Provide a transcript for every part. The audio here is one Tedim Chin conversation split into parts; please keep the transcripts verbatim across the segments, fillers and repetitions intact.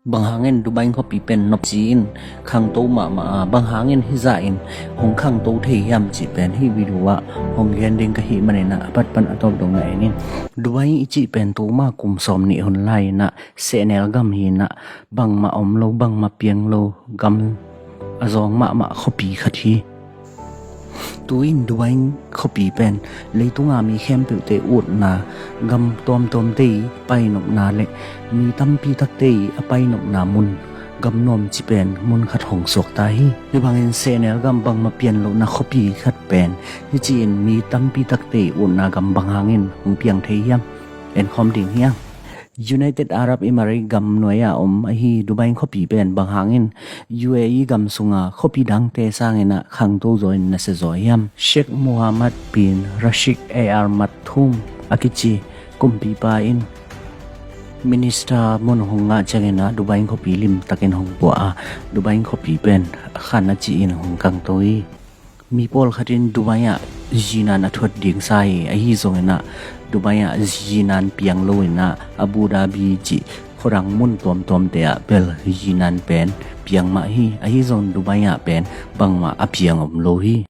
Bang hangin Dubai khuapi pen nopci in khangto mahmah a, bang hangin hizah in hong khangto thei hiam cih pen hih video ah hong gen ding ka hih manin ah a patpan a tawp dong na en in. Dubai i cih pen tuma kum sawm nih hun lai in ah sehnel gam hi in ah bangmah om lo, bangmah piang lo gam a zawng mahmah khuapi khat hi. Tu-in Dubai khuapi pen leitunga mi khempeuhte utna, gam tuamtuamte i painopna le mi tampi takte i a painopna mun, gam nuamci pen mun khat hong suak ta hi. Hih bangin sehnel gam, bangmah pian lohna khuapi khat pen hih ci-in mi tampi takte i utna gam bang hangin hong piang thei hiam? En khawm ding hi hang. United Arab Emirates gam nuai-a om ahi Dubai khuapi pen bang hangin U A E gam sunga khuapi dangte sangin ah khangto zaw in nasia zaw hiam? Sheikh Mohammed bin Rashid Al Maktoum a kici kumpipa in minister mun hong ngah ciangin ah Dubai khuapi limtakin hong pua a, Dubai khuapi pen khan a ci-in hong khangto hi. Mi pawlkhat in Dubai ah zinan a thuat ding sa hi. Ahi zongin ah Dubai ah zinan piang lo in ah Abu Dhabi cih khuadang mun tuamtuamte ah bel zinan pen piang mah hi. Ahi zong Dubai ah pen bangmah a piang om lo hi.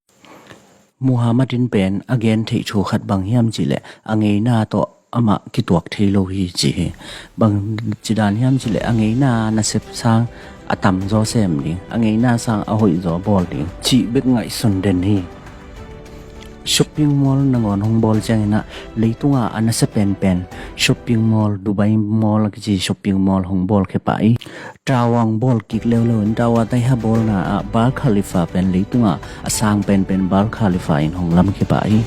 Mohammed in pen a gen theih thu khat bang hiam cih leh a ngeina tawh amah kituak thei lo hi ci hi. Bang ci dan hiam cih leh a ngeina nasep sang a tamzaw sem ding, a ngeina sang a hoihzaw bawl ding cih bek ngaihsun den hi. Shopping mall nangawn hong bawl ciangin ah leitunga a nasia penpen shopping mall, Dubai Mall a kici shopping mall hong bawl khia pah hi. Tower hong bawl kik leuleu in, tower taiha bawlna ah Burj Khalifa pen leitunga a sang penpen Burj Khalifa in hong lam khia pah hi.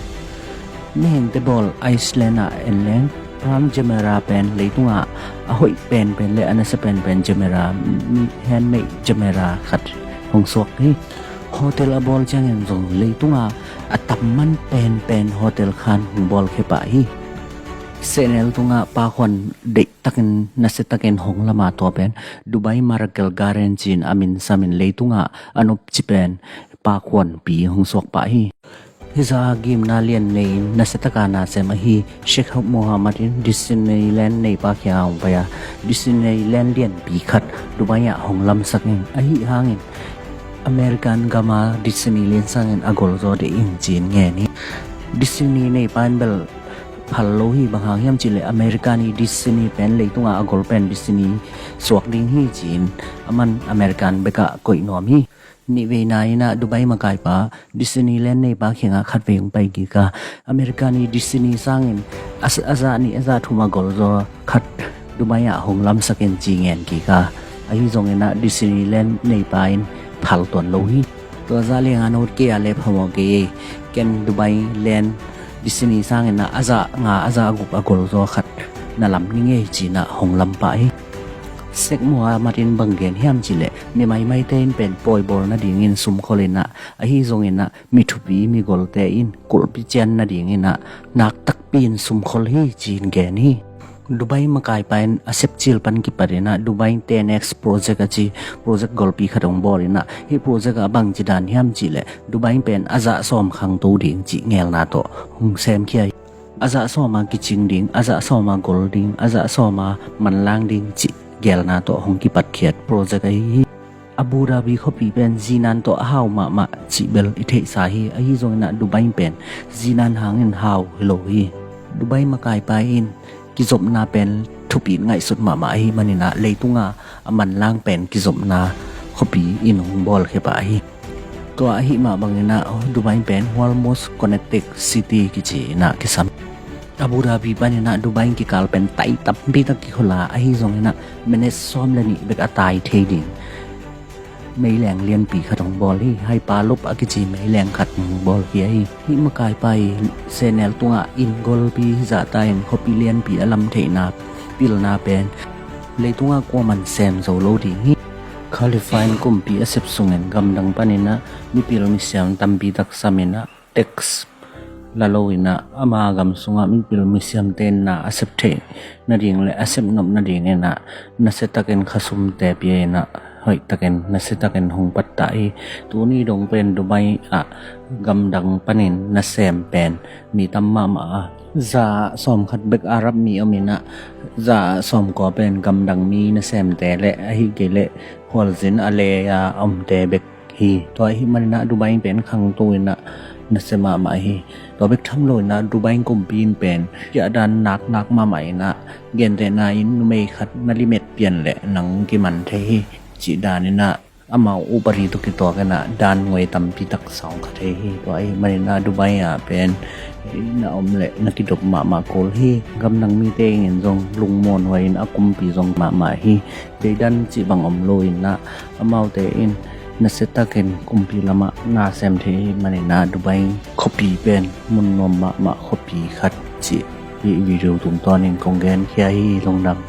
Mihingte bawl Iceland ah en leng Palm Jumeirah pen leitunga a hoih penpen le a nasia penpen Jumeirah, mi handmade Jumeirah khat hong suak hi. Hotel a bawl ciangin zong leitunga a tamman penpen hotel khan hong bawl khia pah hi. Sehnel tunga pakhuan deihtakin nasiatakin hong lama tua pen Dubai Miracle Garden ci-in a min samin leitunga a nopci pen pakhuanpi hong suak pah hi. Hizah gimna lian nei-in nasiataka nasem ahi Sheikh Mohammed in Disneyland neipa kiangah hong pai a, Disneyland lianpi khat Dubai ah hong lamsak in, ahi hangin American gama Disneyland sangin a golzaw ding ci-in ngen hi. Disney neipa in bel phal lo hi, bang hang hiam cih leh American i Disney pen leitunga a gol pen Disney suak ding hi ci-in aman American bekah koih nuam hi. Nihveina in ah Dubai makaipa Disneyland neipa kiangah khatvei hong pai kik a, American i Disney sangin a, a zah nih a zah thum a golzaw khat Dubai ah hong lamsak in ci ngen kik a, ahi zongin ah Disneyland neipa in phal tuan lo hi. Tua zah lianga no kei a le phamawh kei ei, ken Dubai Land Disney sangin ah a zah nga a zah guk a golzaw khat na lam ning ei ci-in ah hong lam pah hi. Sheikh Mohammed in bang gen hiam cih leh mi maimaite in pen pawi bawl nadingin sumkhol in ah, ahi zongin ah mi thupi mi golte in kulhpi cian nadingin ah nak takpi in sumkhol hi ci-in gen hi. Dubai makaipa in a sepcil pan kipat in ah Dubai Ten X project a ci project golpi khat hong bawl in ah, hih project ah bang ci dan hiam cih leh Dubai pen a zah sawm khangto ding cih ngelna tawh hong sem khia hi. A zah sawma kicing ding, a zah sawma gol ding, a zah sawma manlang ding cih gelna tawh hong kipatkhiat project ahi hi. Abu Dhabi khuapi pen zinan tawh a hau mahmah cih bel i theihsa hi. Ahi zongin ah Dubai pen zinan hangin hau hi lo hi. Dubai makaipa in kizopna pen thupi ngaihsut mahmah ahi manin ah leitunga a manlang pen kizopna khuapi in hong bawl khia pah hi. Tua ahi mah bangin ah Dubai pen World Most Connected City kici in ah kisam. Abu Dhabi panin ah Dubai kikal pen tai tampi tak kikhol a, ahi zongin ah minute sawm le nih bek a tai thei ding meileng lianpi khat hong bawl hi. Hyperloop a kici meileng khat hong bawl hi ahi. Hih makaipa i sehnel tungah inn golpi hizahta in khuapi lianpi a lam theihna pilna pen leitunga kuaman sem zo lo ding hi. Khalifa in kumpi a sep sungin gamdang panin ah mipil misiam tampi tak samin ah tax la lo in ah ama gam sungah mipil misiamte in na a sep theih nading le a sep nop nadingin ah nasiatakin khasumte pia in ah hoihtakin, nasiatakin hong pattah hi. Tuni dong pen Dubai ah gamdang panin nasem pen mi tam mahmah a, za sawmkhat bek Arab mi om inah, za sawmkua pen gamdang mi nasemte le ahi kei leh khualzin a lei a omte bek hi. Tua ahih maninah Dubai pen khangto inah nasia mahmah hi. Tua bek tham lo inah Dubai kumpi in pen kiahdan naknak mahmah inah, gentehna in numei khat na limet pian leh nang kiman thei hi cih dan inah amau upadi tawh kituak inah dan ngoi tampi tak sawng kha thei hi. Tua ahih maninah Dubai ah pen na om leh na kidop mahmah kul hi. Gamdang mite in zong lungmuanhuai in a kumpi zong mahmah hi. Deidan cih bang om lo inah amaute in nasiatakin kumpi lamah na sem thei ahih maninah Dubai khuapi pen mun nuam mahmah khuapi khat cih hih video tungtawnin kong genkhia hi. Lungdam.